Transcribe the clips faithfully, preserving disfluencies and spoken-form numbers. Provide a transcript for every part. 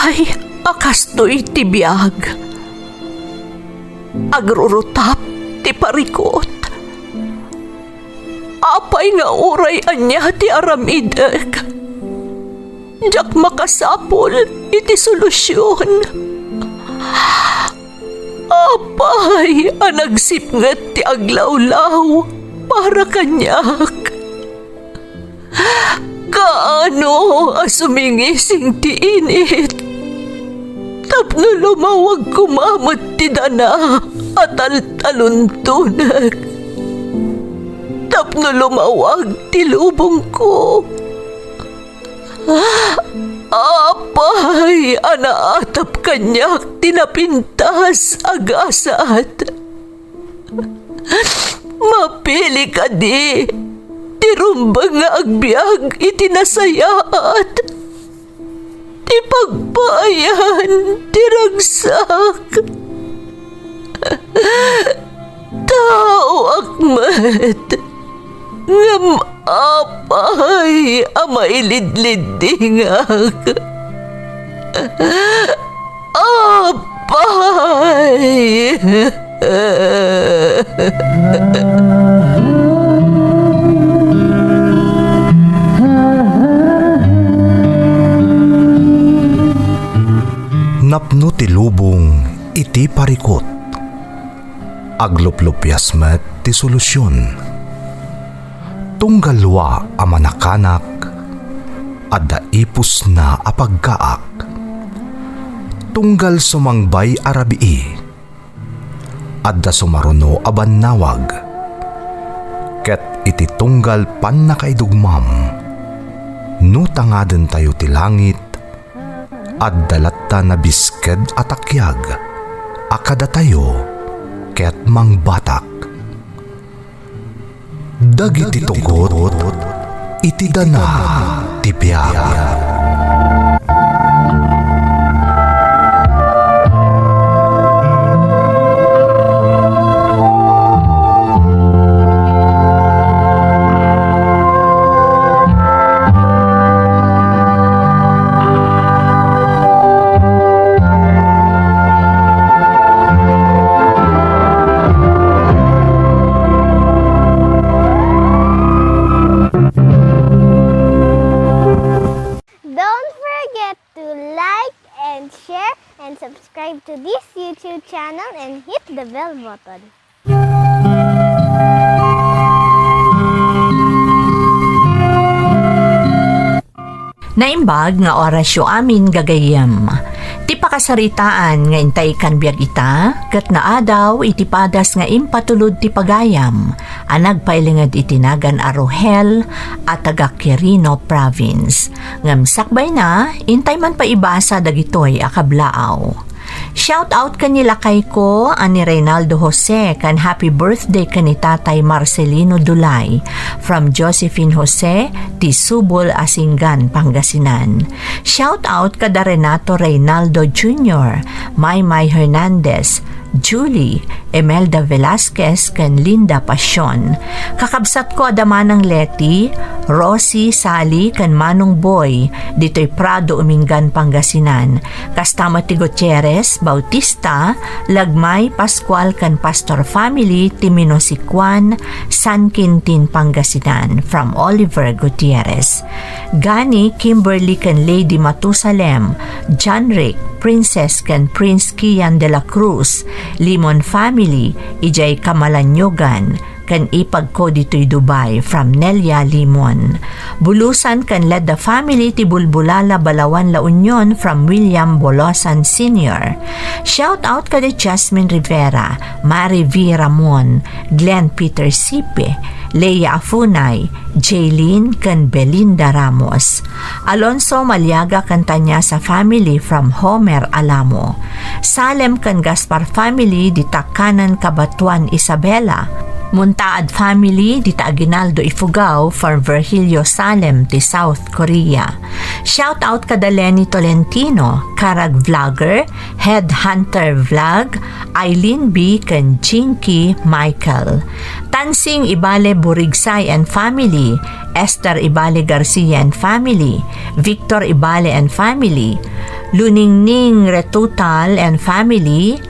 Ay, a kastoy ti biag. Agrurutap ti parikut. Apay nga uray ania ti aramidek, diak makasapul iti solusion. Apay a nagsipnget ti aglawlaw para kaniak? Kaano a sumingising ti init tapno lumawag koma met ti dana a taltaluntonek, tapno lumawag ti lubongko? Apay a naatap kaniak ti napintas a gasat? Mapili kadi ti rumbeng nga agbiag iti nasayaat, ti pagpaayan ti ragsak? Taoak met, ngem apay a mailidliddingak? Apay! Napno ti lubong iti parikut. Agluplupias met ti solusion. Tunggal dua a manakanak, adda ipusna a pagkaak. Tunggal sumangbay a rabii, adda sumaruno a bannawag. Ket iti tunggal pannakaidugmam, no tangadentayo ti langit, adda latta nabisked a takiag a kadatayo ket mangbatak. Dagiti tugot iti dana ti biag. Don't forget to like and share and subscribe to this YouTube channel and hit the bell button. Naimbag nga orasyo amin, gagayyem. Ti pakasaritaan nga intay kan biag ita, ket naadaw iti padas nga impatulod ti pagayam a nagpailinged iti nagan a Rohel a taga Quirino Province. Ngem sakbayna, intay man pay ibasa dagitoy a kablaaw. Shout out ken ni lakayko a ni Reynaldo Jose ken happy birthday ken ni Tatay Marcelino Dulay from Josephine Jose, ti Subol a Singgan, Pangasinan. Shout out kada Renato Reynaldo Junior, Maymay Hernandez, Julie, Imelda Velasquez, ken Linda Pasion. Kakabsatko a da Manang Leti, Rosie, Sally, ken Manong Boy, ditoy Prado, Umingan, Pangasinan. Kasta met ti Gutierrez, Bautista, Lagmay, Pascual, ken Pastor family, ti Minosicuan, San Quintin, Pangasinan. From Oliver Gutierrez. Gani, Kimberly, ken Lady Matusalem, John Rick, Princess ken Prince Kian de la Cruz, Limon family, idiay Kamalanyogan, ken ipagko ditoy Dubai, from Nelia Limon. Bulusan ken Ledda family ti Bulbulala, Balawan, La Union, from William Bolosan Senior. Shout out kada Jasmine Rivera, Mary V Ramon, Glenn Peter Sipe, Leia Afunay, Jaylene ken Belinda Ramos. Alonso Maliaga ken Tanyasa family from Homer Alamo. Salem ken Gaspar family dita Kanan Cabatuan, Isabela. Muntaad family dita Aguinaldo, Ifugao, from Virgilio Salem ti South Korea. Shout out kada Lenny Tolentino, Karag Vlogger, Headhunter Vlog, Eileen B ken Jinky Michael. Tansing Ibale Burigsay and family, Esther Ibale Garcia and family, Victor Ibale and family, Luningning Retutal and family,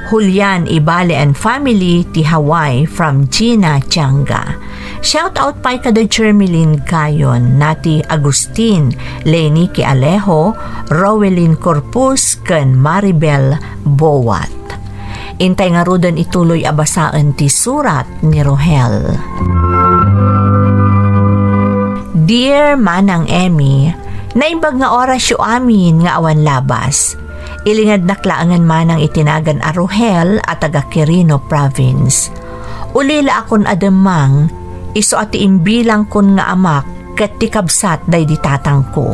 Julian Ibale and family ti Hawaii from Gina Changa. Shout out pay kada Jermeline Gayon, Nati Agustin, Leni Kialejo, Rowelyn Corpus, ken Maribel Boat. Intay ngaruden ituloy a basaen ti surat ni Rohel. Dear Manang Emmy, naimbag nga orasyo amin nga awan labas. Ilingednak laengen manang iti nagan a Rohel a taga Quirino Province. Ulila akon a demmang, isu a ti imbilangkon nga amak ket ti kabsat daydi tatangko.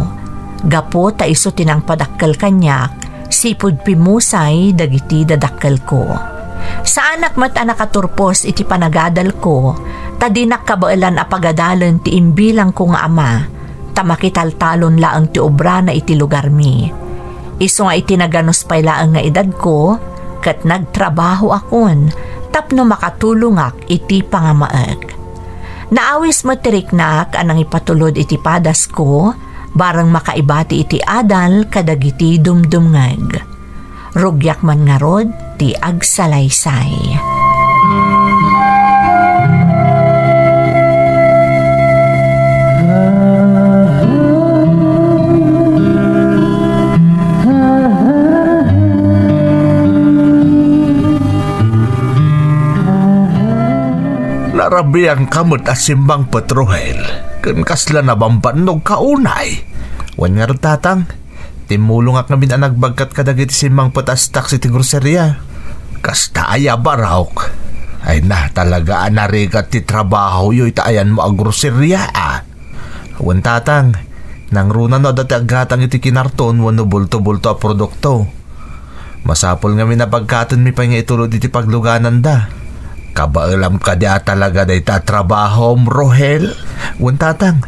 Gapu ta isu ti nangpadakkel kaniak, sipud pimmusay dagiti dadakkelko. Saanak met a nakaturpos iti panagadalko, ta dinak kabaelan a pagadalen ti imbilangko nga ama, ta makitaltalon laeng ti obrana iti lugarmi. Isu nga iti naganus pay laeng nga edadko, ket nagtrabahoakon tapno makatulongak iti pangamaek. Naawis met ti riknak a nangipatulod iti padasko, bareng makaibati iti adal kadagiti dumdumngeg. Rugiak man ngarud ti agsalaysay. Narabiangka met a simmangpet, Rohel, ken kasla nabambannogka unay. Wen ngarud, Tatang, timmulongak ngamin a nagbagkat kadagiti simmangpet a stocks iti groceria. Kasta aya, Barok? Ay na, talaga a narigat ti trabahoyo ita ayanmo a groceria, a. Wen, Tatang, nangruna no adda ti aggatang iti kinarton wenno bulto-bulto a produkto. Masapul ngamin a bagkatenmi pay nga itulod iti paglugananda. Kabaelam kadi a talaga dayta a trabahom, Rohel? Wen, Tatang,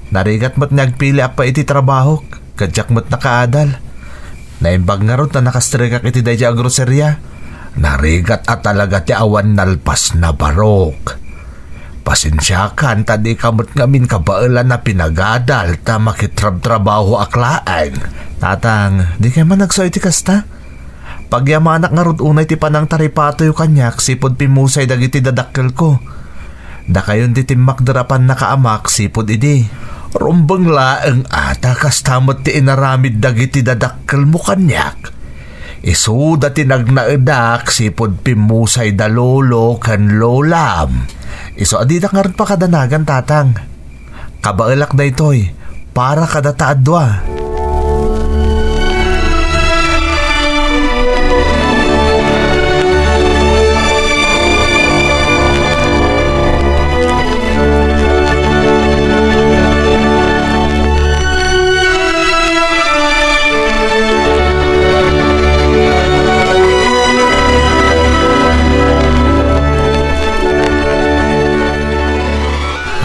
narigat met nga agpiliak pay iti trabahok, ket diak met nakaadal. Naimbag ngarud ta nakastrekak iti daydiay a groceria. Narigat a talaga ti awan nalpasna, Barok. Pasensiakan ta dika met ngamin kabaelan a pinagadal ta makitrabtrabahoak laeng. Tatang, dikay man agsao iti kasta? Pagyamanak ngarud unay ti panangtaripatoyo kaniak sipud pimmusay dagiti dadakkelko. Dakayon ti timmakder a pannakaamak sipud idi. Rumbeng laeng a ta kasta met ti inaramid dagiti dadakkelmo kaniak. Isuda ti nagnaedak sipud pimmusay da lolo ken lolam. Isu a didak ngarud pakadanagan, Tatang. Kabaelak daytoy para kadata a dua.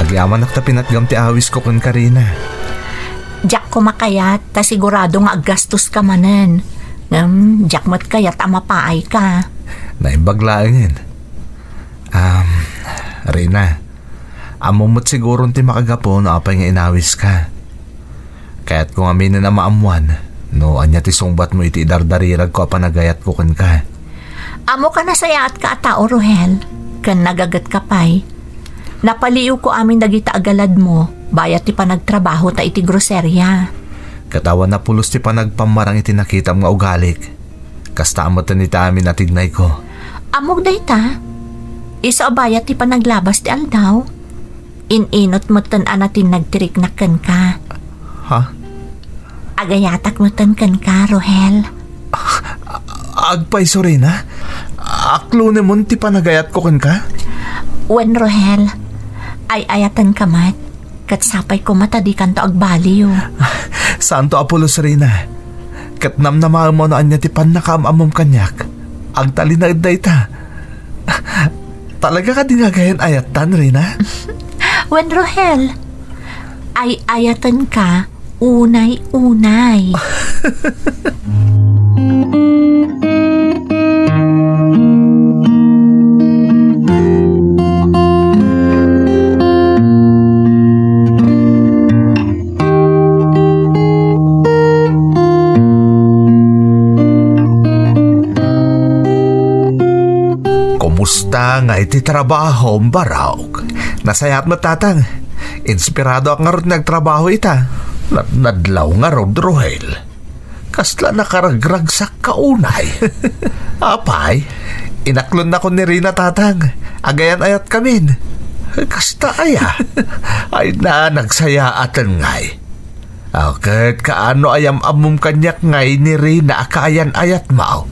Agyamanak ta pinatgam ti awisko kenka, Rina. Diak koma kayat, ta sigurado nga aggastoska manen. Ngem, diak met kayat a mapaayka. Naimbag laengen. Um, Rina, ammom met siguron ti makagapu no apay nga inawiska. Kayatko nga aminen a maammoan no ania ti sungbatmo iti idardariragko a panagayatko kenka. Ammok a nasayaatka a tao, Rohel, ken nagagetka pay. Napaliiwko amin dagita a galadmo, bayat ti panagtrabahota iti groseria. Ket awan a pulos ti panagpammarang iti nakitam nga ugalik. Kasta metten ita amin a tignayko. Ammok dayta? Isu a bayat ti panaglabas ti aldaw, in-inut metten a natinnag ti riknak kenka. Ha? Agayatak metten kenka, Rohel. Agpayso, Rina? Aklunemon ti panagayatko kenka? Wen, Rohel, ay-ayatenka met. Ket sapay koma ta dikanto agbaliw. Saanto a pulos, Rina. Ket namnamaem no ania ti pannakaam-ammom kaniak. Agtalinaed dayta. Talaga kadi nga agayan ayattan, Rina? Wen, Rohel, ay-ayatenka unay-unay. Kasta nga iti trabahom, Barok. Nasayaat met, Tatang. Inspiradoak ngarud nga agtrabaho ita. Nadnadlaw ngarud, Rohel. Kasla nakaragragsakka unay. Apay, inaklonnakon ni Rina, Tatang. Agayan-ayatkamin. Kasta aya. Ay na, nagsayaaten ngay. Aw, ket kaano a yam-ammom kaniak ngay ni Rina a kaayan-ayatmo?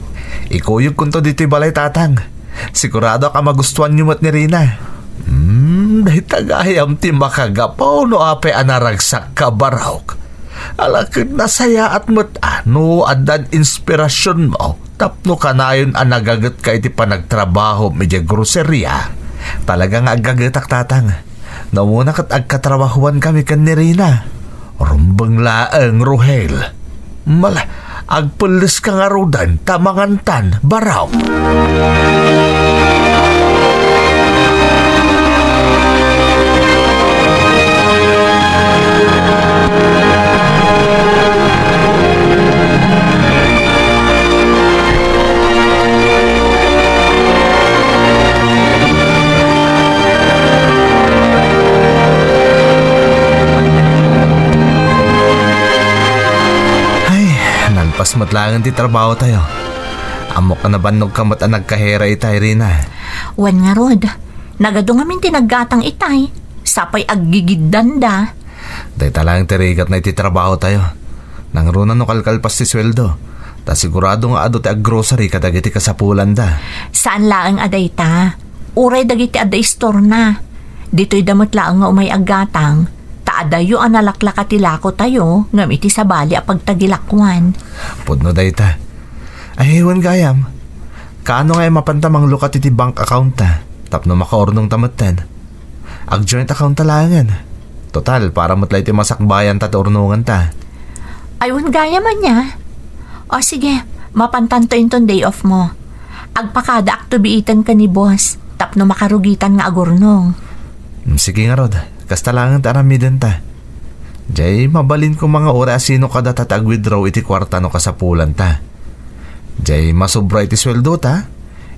Ikuyogkonto ditoy balay, Tatang. Siguradoak a magustuanyo met ni Rina. Hmm, dayta gayam ti makagapu no apay a naragsakka, Barok. Ala, ket nasayaat met a no addan inspirasionmo tapno kanayon a nagagetka iti panagtrabahom idiay groceria. Talaga nga aggagetak, Tatang. No umuna ket agkatrabahoankami ken ni Rina. Rumbeng laeng, Rohel. Mala, agpelleska ngaruden ta mangantan, Barok. Ay, nalpas met laeng ti trabahotayo. Ammok a nabannogka met a nagkahera itay, Rina. Wen ngarud, nagadu ngamin ti naggatang itay. Sapay aggigiddanda. Dayta laeng ti rigatna iti trabahotayo. Nangruna no kalkalpas ti sueldo, ta sigurado nga adu ti aggrocery kadagiti kasapulanda. Saan laeng a dayta. Uray dagiti adda istorna. Ditoyda met laeng nga umay aggatang, ta adayo a nalaklaka ti lakotayo ngem iti sabali a pagtagilakoan. Pudno dayta. Ay, wen gayam. Kaano nga mapanta manglukat iti bank account ta tapno makaurnongta metten? Ag-joint account ta laengen. Total, para met la iti masakbayanta ti urnongenta. Ay, wen gayam ania? O sige, mapantanto inton day off mo. Agpakadaakto biiten ken ni boss tapno makarugitan nga agurnong. Mm, sige ngarud, kasta laengen ti aramidenta. Jay, mabalin koma nga uray a sino kadata ti ag-withdraw iti kuarta no kasapulanta. Jay, masobra iti sueldota,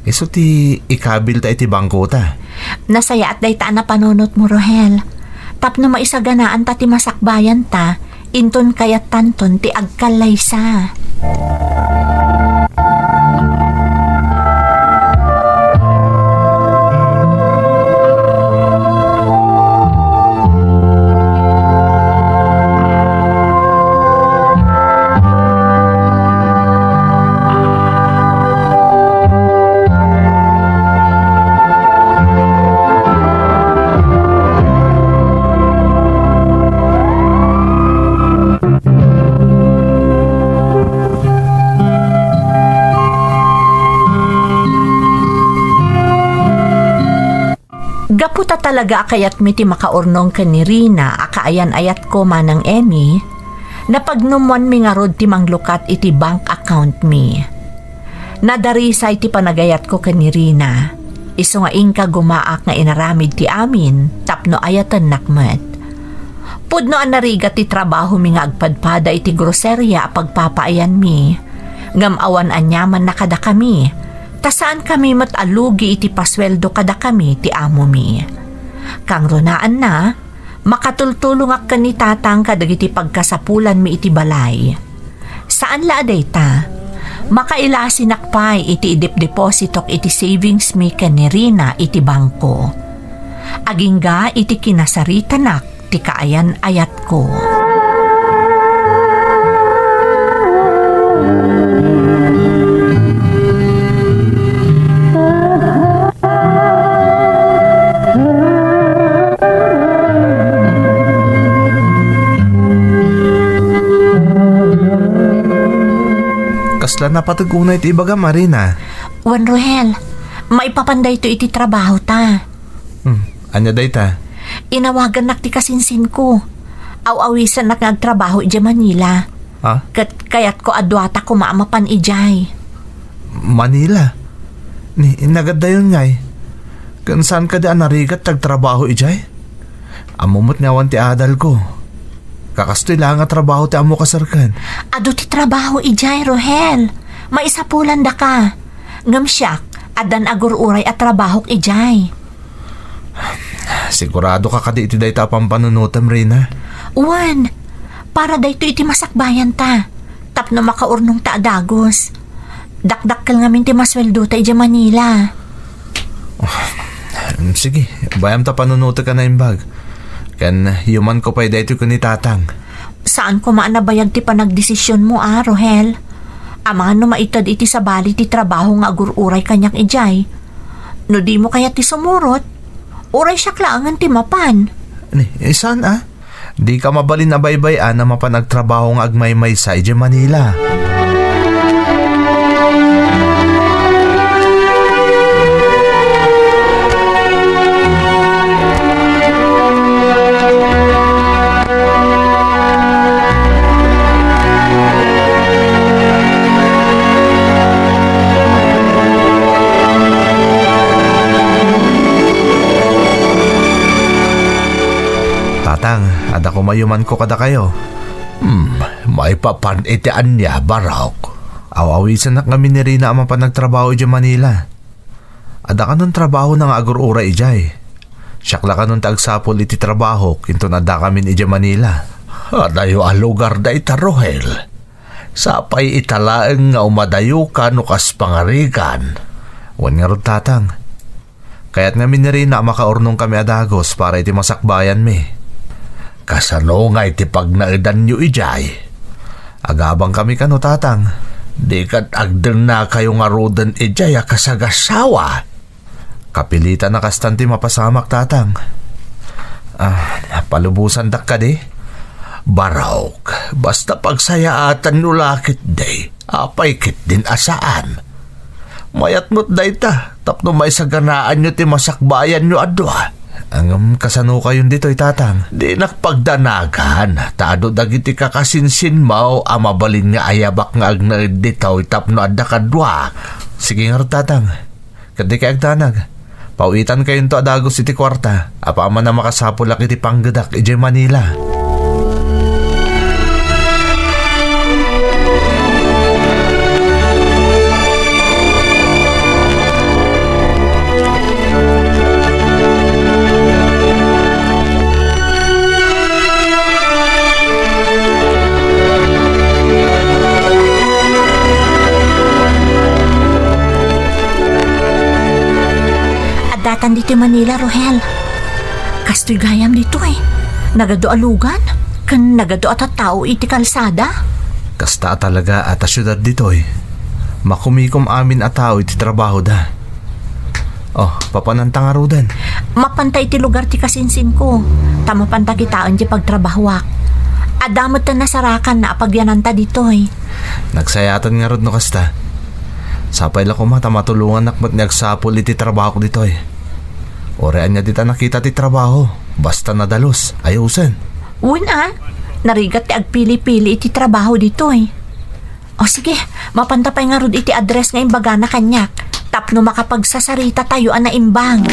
isu ti ikabilta iti bangkota. Nasayaat dayta a napanunotmo, Rohel. Tapno maisaganaanta ti masakbayanta, inton kayattanton ti agkallaysa. Gapu ta talaga a kayatmi ti makaurnong ken ni Rina a kaayan-ayatko manang Emmy, napagnumoanmi ngarud ti manglukat iti bank account mi. Nadarisay ti panagayatko ken ni Rina, isu nga inka gumaak nga inaramid ti amin tapno ayatennak met. Pudno a narigat ti trabahomi nga agpadpada iti groseria a pagpapaayanmi, ngem awan aniamanna kadakami, ta saankami met a lugi iti pasueldo kadakami ti amomi. Kangrunaanna, makatultulongak ken ni Tatang kadagiti pagkasapulanmi iti balay. Saan la a dayta, makailasinak pay iti idepdepositok iti savings mi ken ni Rina iti bangko. Agingga iti kinasaritanak ti kaayan-ayatko. Kasla napateg unay ti ibagam, Rina? Wen, Rohel, maipapan daytoy iti trabaho ta. Hmm, ania dayta? Inawagannak ti kasinsinko. Aw-awisannak nga agtrabaho idiay Manila. Ha? Ket kayatko a duata koma a mapan idiay. Manila? Ni, nagaddayon ngay? Ken saan kadi a narigat ti agtrabaho idiay? Ammom met nga awan ti adalko. Kakastoy laeng a trabaho ti ammok a serken. Adu ti trabaho idiay, Rohel. Maisapulandaka. Ngem siak, Addan agur-uray a trabahok idiay. Sigurado ka kadi iti dayta a pampanunotem, Rina? Wen, para daytoy iti masakbayanta. Tapno makaurnongta a dagus. Dakdakkel ngamin ti masueldota idiay Manila. Sige, bayam ta panunotek a naimbag. Ken yumanko pay daytoy ken ni Tatang. Saan koma a nabayag ti panagdesisionmo a, Rohel. Amangan no maited iti sabali ti trabaho nga agur-uray kaniak idiay. No dimo kayat ti sumurot, uray siak laengen ti mapan. Ni, eh, saan a? Dika mabalin a baybay-an a mapan agtrabaho nga agmaymaysa idiay Manila. Tatang, adda koma yumanko kadakayo. Hmm, maipapan iti ania, Barok? Aw-awisennak ngamin ni Rina a mapan agtrabaho idiay Manila. Adda kanon trabahona nga agur-uray idiay. Siak la kanon ti agsapul iti trabahok inton addakamin idiay Manila. Adayo a lugar dayta, Rohel. Sapay ita laeng nga umadayoka no kas pangarigan. Wen ngarud, Tatang. Kayat ngamin ni Rina a makaurnongkami a dagus para iti masakbayanmi. Kasano ngay ti pagnaedanyo idiay? Agabangkami kano, Tatang. Diket agdennakayo ngaruden idiay a kasagasawa. Kapilitan a kastan ti mapasamak, Tatang. Ah, palubosandak kadi? Barok, basta pagsayaatanyo la ketdi. Apay ketdin a saan? Mayat met dayta, tapno maisaganaanyo ti masakbayanyo a dua. Ngem kasano kayon ditoy, Tatang? Dinak pagdanagan, ta adu dagiti kakasinsinmo a mabalin nga ayabak nga agnaed ditoy tapno adda kaduak. Sige ngarud, Tatang. Ket dikay agdanag. Paw-itankayonto a dagus iti kuarta. Apaman a makasapulak iti panggedak idiay Manila. Addatan ditoy Manila, Rohel. Kastoy gayam ditoy. Nagadu a lugan, ken nagadu a tattao iti kalsada. Kasta a talaga a ta siudad ditoy. Makumikom amin a tao iti trabahoda. Oh, papananta ngaruden? Mapanta iti lugar ti kasinsinko, ta mapanta kitaen ti pagtrabahoak. Adda met ti nasarakanna a pagyananta ditoy. Nagsayaatan ngarud no kasta. Sapay la koma ta matulongannak met ni agsapul iti trabahok ditoy. Uray ania dita nakita ti trabaho, basta nadalus, ayusen. Wen a, narigat ti agpili-pili iti trabaho ditoy. O sige, mapanta pay ngarud iti address nga imbagana kaniak tapno makapagsasarita tayo a naimbag.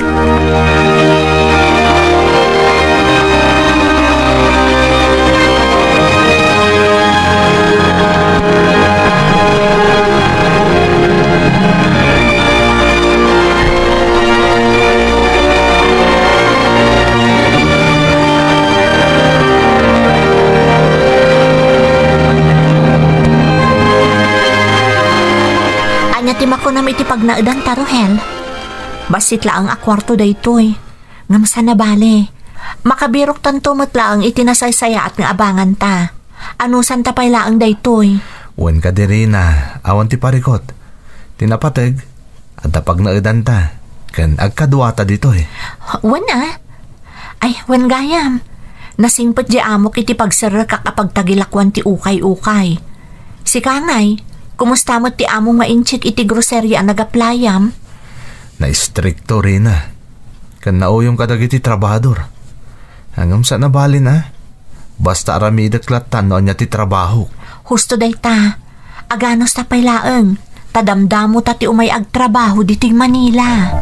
Ania ti makunam iti pagnaedanta, Rohel? Bassit laeng a kuarto daytoy. Ngem saan a bale. Makabiroktanto met laeng iti nasaysayaat nga abanganta. Anusanta pay laeng daytoy. Wen kadi, Rina, awan ti parikut. Ti napateg, adda pagnaedanta, ken agkaduata ditoy. Wen a? Ay, wen gayam. Nasingpet di amok iti pagserrekak a pagtagilakuan ti ukay-ukay. Sika ngay, kumusta met ti amo nga inchik iti groceria a nagaplayam? Naistrikto, Rina. Ken nauyong kadagiti trabahador. Ngem saan a bale a. Basta aramidek latta no ania ti trabahok. Husto dayta. Aganusta pay laeng, ta damdamota ti umay agtrabaho ditoy Manila.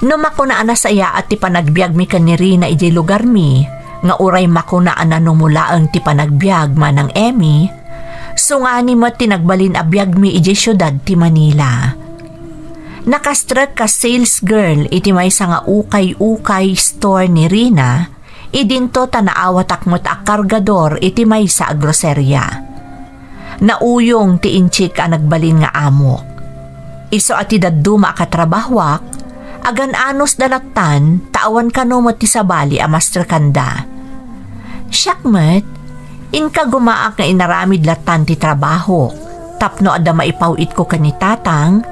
No makuna a nasayaat ti panagbiagmi ken ni Rina idiay lugarmi, nga uray makuna a nanumulaeng ti panagbiag manang Emmy, sungani met ti nagbalin a biagmi idiay siudad ti Manila. Nakastrek kas sales girl iti maysa nga ukay-ukay store ni Rina, idinto ta naawatak met a kargador iti maysa a groseria. Nauyong ti inchik a nagbalin nga amok. Isu a ti dadduma a katrabahoak, agan-anosda lattan ta awan kano met ti sabali a mastrekanda. Siak met, inkagumaak nga inaramid lattan ti trabahok tapno adda maipaw-itko ken ni Tatang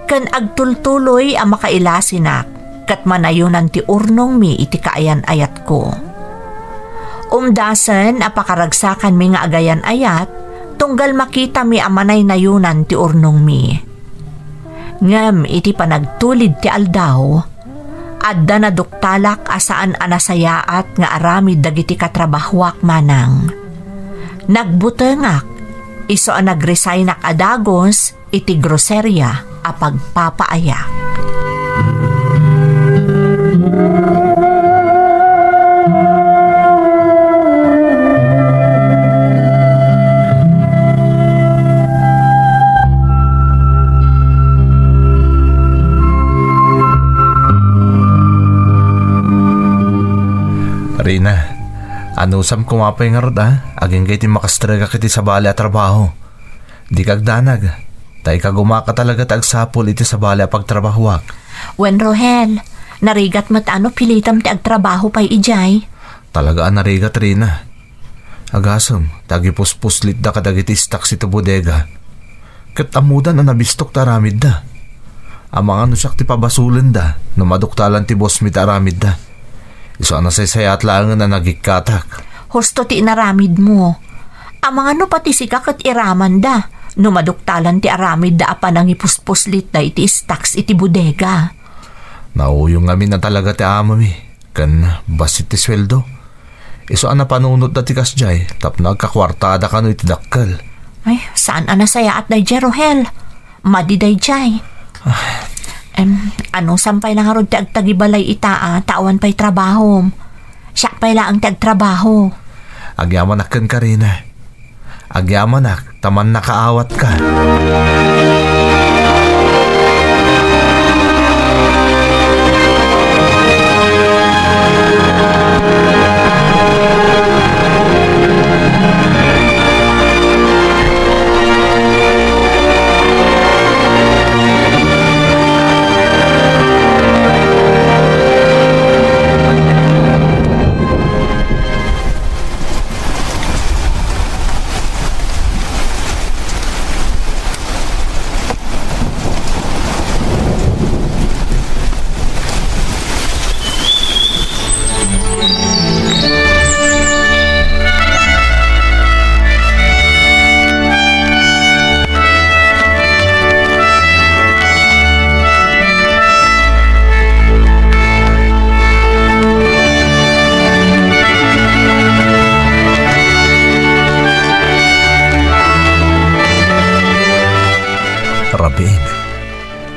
ken agtultuloy a makailasinak ket manayonan ti urnongmi iti kaayan-ayatko. Umdasen a pakaragsakanmi nga agayan-ayat tunggal makitami a manaynayonan ti urnongmi. Ngem iti panagtulid ti aldaw, adda naduktalak a saan a nasayaat nga aramid dagiti katrabahoak manang. Nagbutengak, isu a nagresignak a dagus iti groseria a pagpapaayak. Rina, anusam koma pay ngarud, a, agingga iti makastregak iti sabali a trabaho. Dika agdanag, ta ikagumaka talaga ti agsapul iti sabali a pagtrabahoak. Wen, Rohel, narigat met a no pilitam ti agtrabaho pay idiay. Talaga a narigat, Rina. Agasem, ta agipuspuslit da kadagiti stocks iti bodega. Ket ammodan a nabistok ti aramidda. Amangan no siak ti pabasolenda no maduktalan ti bossmi ti aramidda. Isu a nasaysayaat laengen a nagikkatak. Husto ti inaramidmo. Amangan no pati sika ket iramanda no maduktalan ti aramidda a panangipuspuslit daydi stocks iti bodega. Nauyong ngamin a talaga ti amami, ken bassit ti sueldo. Isu a napanunotda ti kasdiay tapno agkakuartada kano iti dakkel. Ay, saan a nasayaat daydiay, Rohel. Madi daydiay. Ah. Em, anusam pay la ngarud ti agtagibalay ita, a, ta awan pay trabahom. Siak pay laeng ti agtrabaho. Agyamanak kenka, Rina. Agyamanak ta mannakaawatka. Rabiin,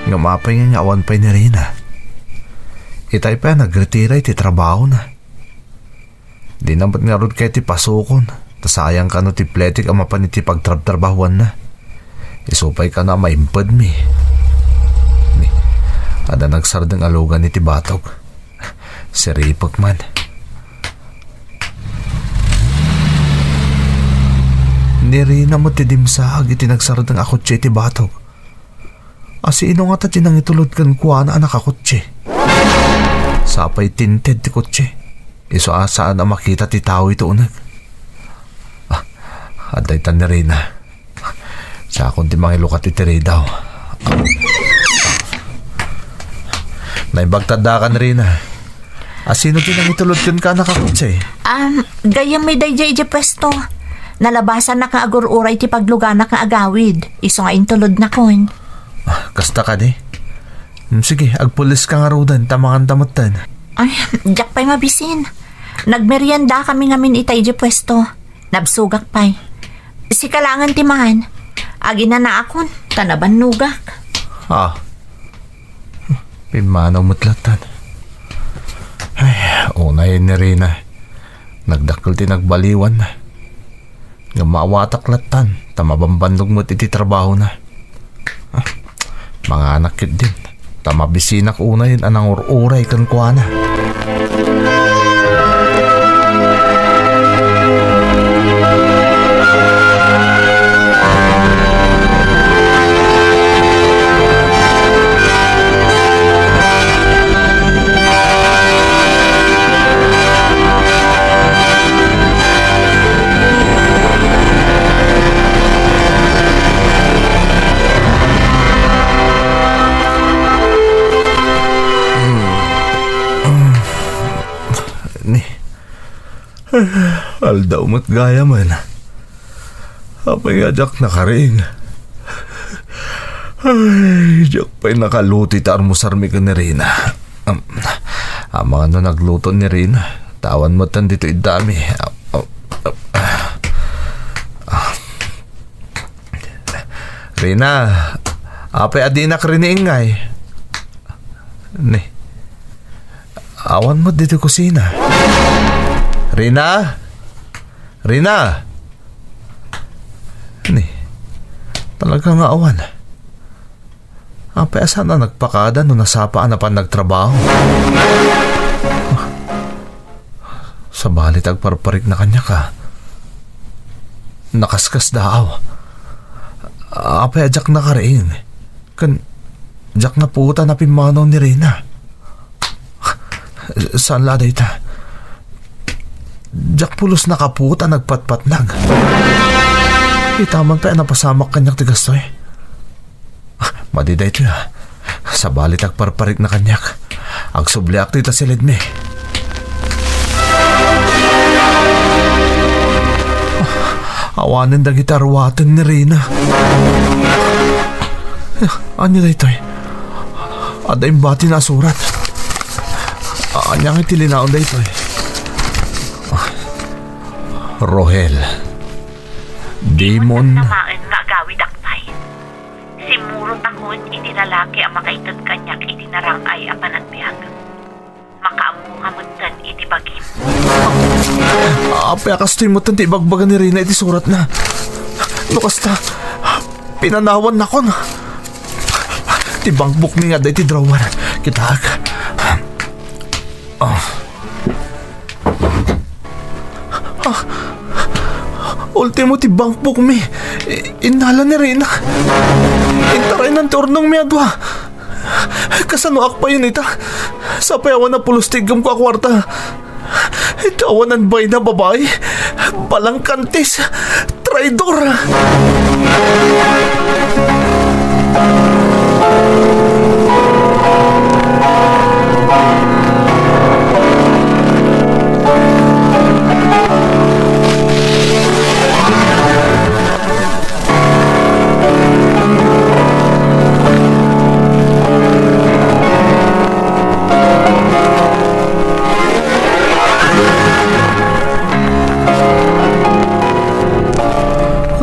ngem apay nga awan pay ni Rina? Itay pay a nagretira iti trabahona. Dina met ngarud kayat ti pasukon, ta sayang kano ti pletek a mapan iti pagtrabtrabahuanna. Isu pay kano a maimpedmi. Ni, adda nagsardeng a lugan iti batog. Siripek man. Ni Rina met ti dimsaag iti nagsardeng a kotse iti batog. A, sino ngata ti nangitulod kenkuana a nakakotse? Sapay tinted ti kotse. Isu a saan a makita ti tao iti uneg. Ah, adda ita ni Rina. Siakon ti mangilukat iti ridaw. Naimbag ta adda kan, Rina. A, sino ti nangitulod kenka a nakakotse? Um, gayyemmi daydiay idiay puesto. Nalabasannak nga agur-uray ti pagluganak nga agawid. Isu nga intulodnakon. Ah, kasta kadi? Hmm, sige, agpuliska ngaruden, ta manganta metten. Ay, diak pay mabisin. Nagmeriendakami ngamin ita idiay puesto. Nabsogak pay. Sika laengen ti man. Aginanaakon, ta nabannogak. Ah. Pimmanaw met lattan. Ay, unay ni Rina. Nagdakkel ti nagbaliwan. Ngem maawatak lattan, ta mabambannog met iti trabahona. Ah, manganak ketdin, ta mabisinak unayen a nangur-uray kenkuana. Ni, aldaw met gayamen. Apay nga diak nakariing? Ay, diak pay nakaluto iti armusarmi ken ni Rina. Am, amangan no nagluto ni Rina. Awan met ditoy iddami. Ah, ah, ah. Rina, apay a dinak riniingay? Ni, awan met ditoy kusina. Rina? Rina! Ni, talaga nga awan. Apay a saan a nagpakada no nasapa a napan nagtrabaho? Sabali ti agparparikna kaniak a nakaskasdaaw. Apay a diak nakariing? Ken diak napuotan a pimmanaw ni Rina. Saan la dayta? Diak pulos nakapuot a nagpatpatnag. Itaman pay a napasamak kaniak ti kastoy. Madi daytoy, ah. Sabali ti agparparikna kaniak. Agsubliak dita silidmi. Awanen dagiti aruaten ni Rina. Ania daytoy? Adda imbati a nasurat. Ania nga iti linaon daytoy? Rohel. Dimon. Samaen nga agawid, Akpay. Simmurotakon iti lalaki a makaited kaniak iti narang-ay a panagbiag. Makaammoka metten iti bagim. Apay a kastoy metten ti ibagbaga ni Rina iti suratna? No kasta, pinanawannakon. Ti bankbookmi nga adda iti drawer. Kitaek. Ah. Ah, ultimo ti bankbookmi. I-, innala ni Rina. Intaraynan ti urnongmi a dua. Kasano akpayen ita? Sapay awan a pulos ti iggemko a kuarta. Ita awanan bayna babai. Balangkantis. Traidor!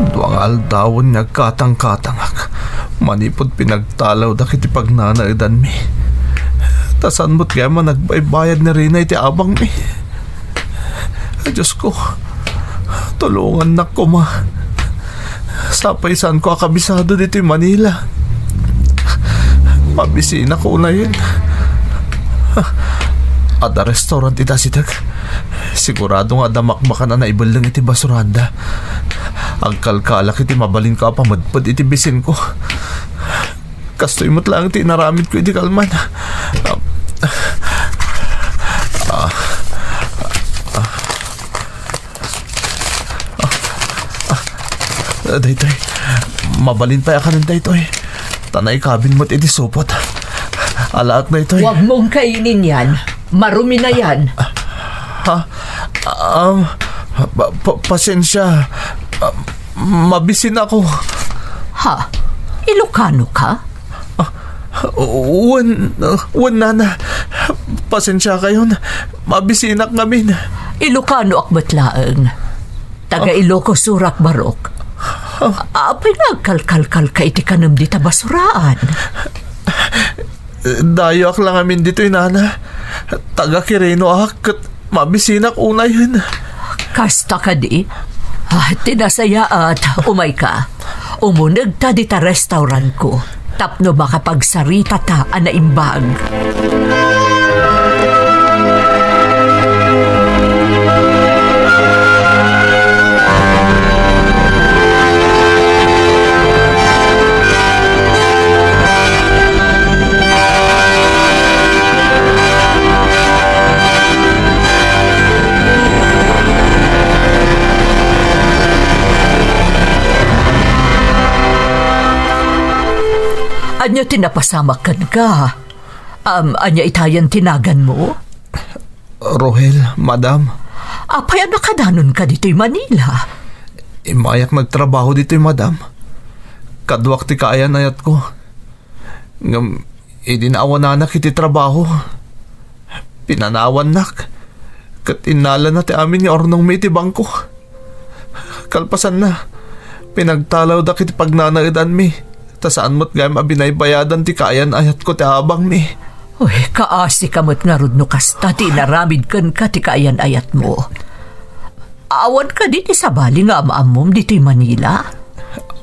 Dua nga aldawen nga agkatangkatangak manipud pinagtalawdak iti pagnanaedanmi. Ta saan met gayam a nagbaybayad ni Rina iti abangmi. Diosko, tulongannak koma. Sapay saanko a kabisado ditoy Manila. Mabisinak unayen. Adda restaurant ita asideg. Sigurado nga adda makbakan a naibelleng iti basuranda. Agkalkalak iti mabalinko a pamedped iti bisinko. Kastoy met laeng ti inaramidko idi kalman. Ah, ah, ah, daytoy. Mabalin pay a kanen daytoy. Ta naikabin met iti supot. Alaek daytoy. Huwag mong kainin yan. Marumi na yan. Ha? Um, pa-, pa-, pasensya. Ah, mabisin ako. Ha? Ilocano ka? Ah, wen, wen, nana. Pasensya kayon. Mabisinak ngamin. Ilocanoak met laeng. Taga Ilocos Sur ak, Barok. Ah. Apay nga agkalkalkal ka iti kanem dita basuraan? Dayoak la ngamin ditoy, nana. Taga Quirino ak, ket mabisinak unayen. Kasta kadi? Ah, ti nasayaat, umayka. Umunegta dita restaurantko tapno makapagsaritata a naimbag. Ania ti napasamak kenka? Am, ania itayen ti naganmo? Rohel, madam. Apay a nakadanonka ditoy Manila? Immayak nagtrabaho ditoy, madam. Kaduak ti kaayan-ayatko. Ngem idi naawananak iti trabaho, pinanawannak, ket innalana ti amin nga urnongmi iti bangko. Kalpasanna, pinagtalawdak iti pagnanaedanmi, ta saan met gayam a binaybayadan ti kaayan-ayatko ti abangmi. Uy, kaasika met ngarud no kasta ti inaramid kenka ti kaayan-ayatmo. Awan kadi ti sabali nga am-ammom ditoy Manila?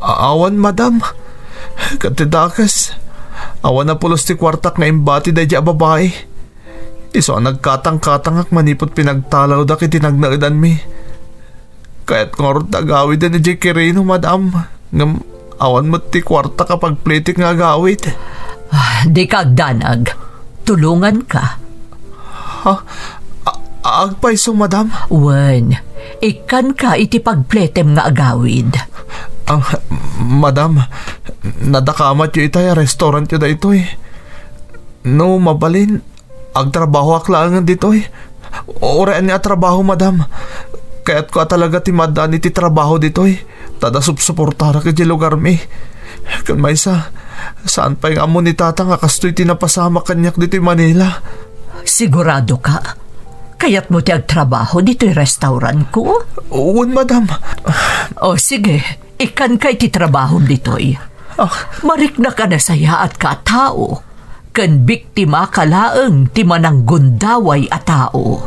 A-, awan, madam. Ket ti dakes, awan a pulos ti kuartak nga imbati daydiay a babai. Isu a nagkatangkatangak manipud pinagtalawdak iti nagnaedanmi. Kayatko ngarud ti agawiden idiay Quirino, madam. Ngem awan met ti kuartak a pagpletek nga agawid. Ah, dika agdanag. Tulonganka. Ha? A-, agpayso, madam? Wen, ikkanka iti pagpletem nga agawid. Ah, madam, nadakamatyo itay a restaurantyo daytoy. No mabalin, agtrabahoak laengen ditoy. Uray ania a trabaho, madam. Kayatko a talaga ti maaddaan iti trabaho ditoy, ta adda supsuportarak idiay lugarmi. Ken maysa, saan pay nga ammo ni Tatang a kastoy ti napasamak kaniak ditoy Manila. Siguradoka? Kayatmo ti agtrabaho ditoy restaurantko? Wen, madam. O, sige. Ikkanka iti trabahom ditoy. Ah. Mariknak a nasayaatka a tao, ken biktimaka laeng ti mananggundaway a tao.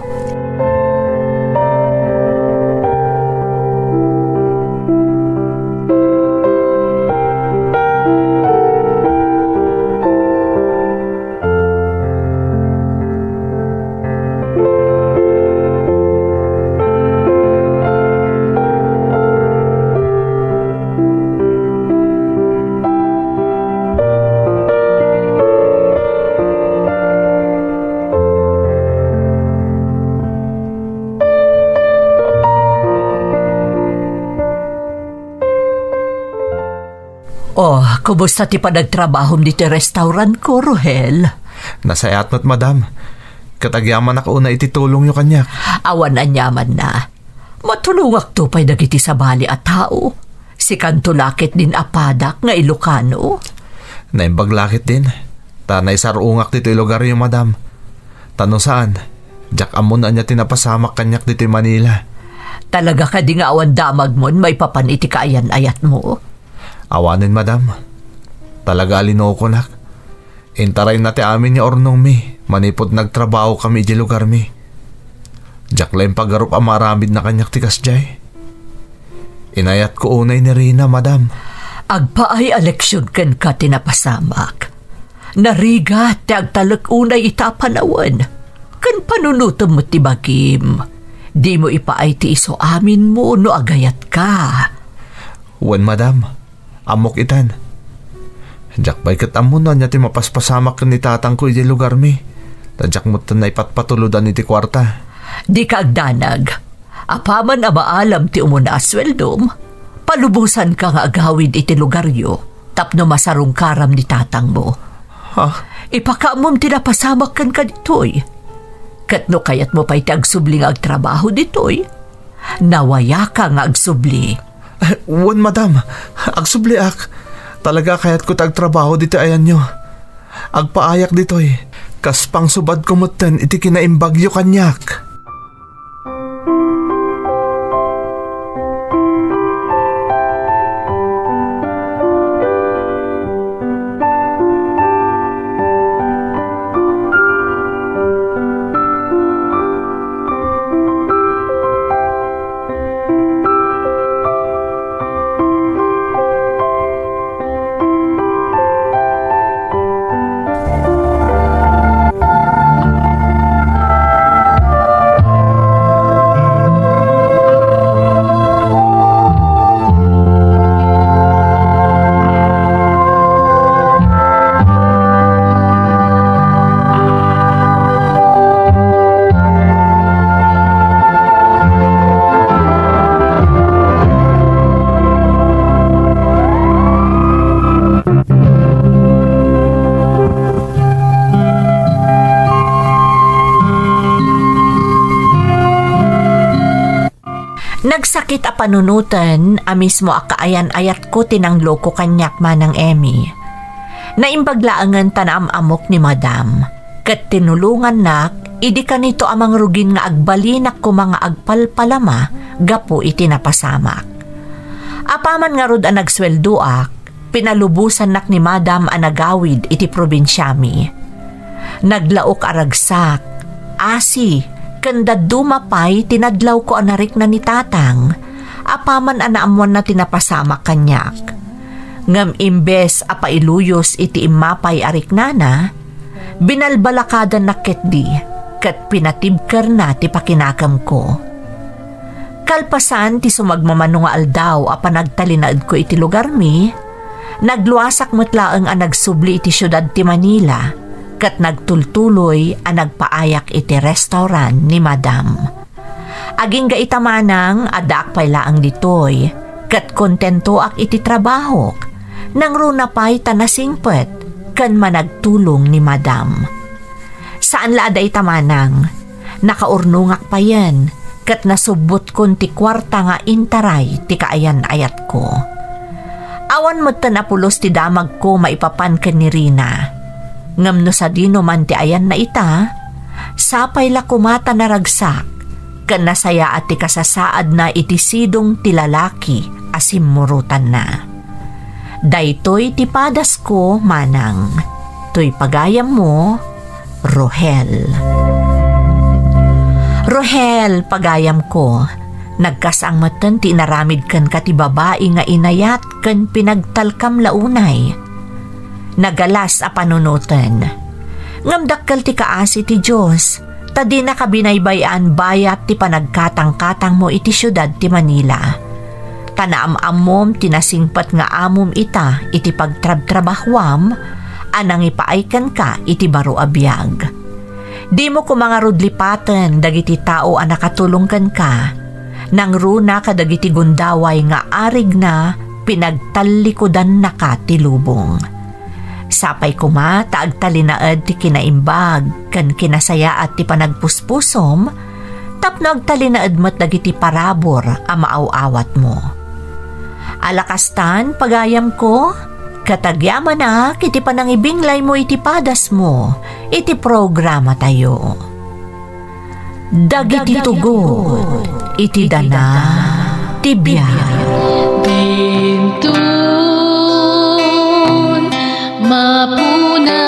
Oh, kumusta ti panagtrabahom ditoy restaurantko, Rohel? Nasayaat met, madam. Ket agyamanak unay iti tulongyo kaniak. Awan aniamanna. Matulongakto pay dagiti sabali a tao. Sikanto la ketdin a padak nga Ilocano. Naimbag la ketdin, ta naisar-ongak ditoy lugaryo, madam. Ta no saan, diak ammo no ania ti napasamak kaniak ditoy Manila. Talaga kadi nga awan damagmon maipapan iti kaayan-ayatmo? Awanen, madam. Talaga a linokonak. Intarayna ti amin nga urnongmi manipud nagtrabahokami idiay lugarmi. Diak la impagarup a maaramidna kaniak ti kasdiay. Inayatko unay ni Rina, madam. Agpaay a leksion kenka ti napasamak. Narigat ti agtalek unay ita a panawen. Ken panunotem met ti bagim. Dimo ipaay ti isu aminmo no agayatka. Wen, madam. Ammok itan. Diak pay ket ammo no ania ti mapaspasamak ken ni tatangko idiay lugarmi. Ta diak metten naipatpatulodan iti kuarta. Dika agdanag. Apaman a maalam ti umuna a sueldom, palubosanka nga agawid iti lugaryo tapno masarungkaram ni tatangmo. Ha? Ipakaammom ti napasamak kenka ditoy. Ket no kayatmo pay ti agsubli nga agtrabaho ditoy, nawayaka nga agsubli. Eh, wen, madam. Agsubliak. Talaga kayatko ti agtrabaho ditoy ayanyo. Agpaayak ditoy. Kas pangsubadko metten iti kinaimbagyo kaniak. Nagsakit a panunoten a mismo a kaayan-ayatko ti nangloko kaniak, Manang Emmy. Naimbag laengen ta naam-ammok ni Madam, ket tinulongannak idi kanito a mangrugin nga agbalinak koma nga agpalpalama gapu iti napasamak. Apaman ngarud a nagsueldoak, pinalubosannak ni Madam a nagawid iti probinsiami. Naglaok a ragsak, asi, ken dadduma pay ti nadlawko a narikna ni Tatang, apaman a naammoanna ti napasamak kaniak. Ngem imbes a pailuyos iti immapay a riknana, binalbalakadannak ketdi, ket pinatibkerna ti pakinakemko. Kalpasan ti sumagmamano nga aldaw a panagtalinaedko iti lugarmi, nagluasak met laeng a nagsubli iti siudad ti Manila ket nagtultuloy a nagpaayak iti restaurant ni Madam. Agingga ita, Manang, addaak pay laeng ditoy, ket kontentoak iti trabahok, nangruna pay ta nasingpet ken managtulong ni Madam. Saan la a dayta, Manang. Nakaurnongak payen, ket nasubbotkon ti kuarta nga intaray ti kaayan-ayatko. Awan metten a pulos ti damagko maipapan ken ni Rina. Ngem no sadino man ti ayanna ita, sapay la koma ta naragsak, ken nasayaat ti kasasaadna iti sidong ti lalaki a simmurotanna. Daytoy ti padasko, Manang. Toy pagayammo, Rohel. Rohel, pagayamko, nagkasang metten ti inaramid kenka ti babai nga inayat ken pinagtalkam la unay. Nagalas a panunoten. Ngem dakkel ti kaasi ti Dios, ta dinaka binaybay-an bayat ti panagkatangkatangmo iti siudad ti Manila. Ta naam-ammom ti nasingpet nga amom ita iti pagtrabtrabahuam a nangipaay kenka iti baro a biag. Dimo koma ngarud lipaten dagiti tao a nakatulong kenka, nangruna kadagiti gundaway nga arigna pinagtallikudannaka ti lubong. Sapay koma ta agtalinaed ti kinaimbag ken kinasayaat ti panagpuspusom tapno agtalinaed met dagiti parabur a maaw-awatmo. Ala kastan, pagayamko, ket agyamanak iti panangibinglaymo iti padasmo iti programatayo. Dagiti tugot iti dana ti biag. Dinton mapuna